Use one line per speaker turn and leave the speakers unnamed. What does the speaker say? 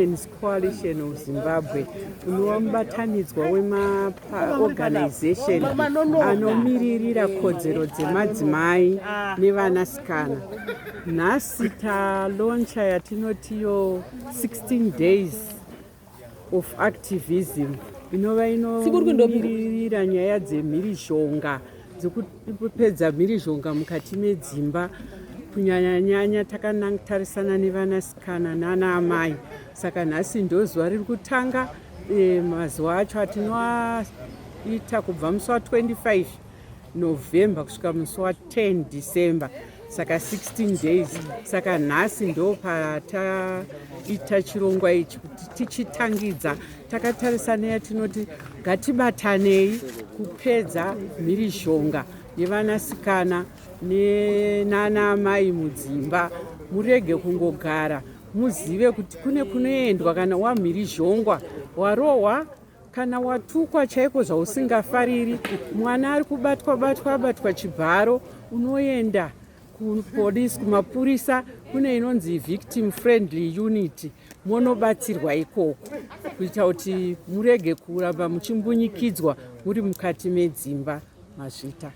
Women's Coalition of Zimbabwe, unova mubatanidzwa wemaorganization anomiririra kodzero dzemadzimai nevanasikana. Nhasi taloncha yatinotiyo 16 days of activism, inova inomiririra nyaya dzemhirizhonga, dzekupedza mhirizhonga mukati medzimba, kunyanyanyanya takatarisana nevanasikana nana amai. Saka nhasi ndo zuva riri kutanga mazuva acho atinoaita kubva musi wa25 November kusvika musi wa10 December, saka 16 days. Saka nhasi ndo pataita chirongwa ichi kuti tichitangidza takatarisana yatinoti ngatibatanei kupedza mhirizhonga yevanasikana nenana amai mudzimba. Murege kungogara, muzive kuti kune kunoendwa kana wamhirizhongwa, warohwa kana watukwa chaiko zvausingafariri, mwana ari kubatwa batwa, abatwa chibharo, unoenda kupolisi, kumapurisa, kune inonzi victim friendly unit, monobatsirwa ikoko kuita kuti murege kuramba muchimbunyikidzwa muri mukati medzimba. Mazvita.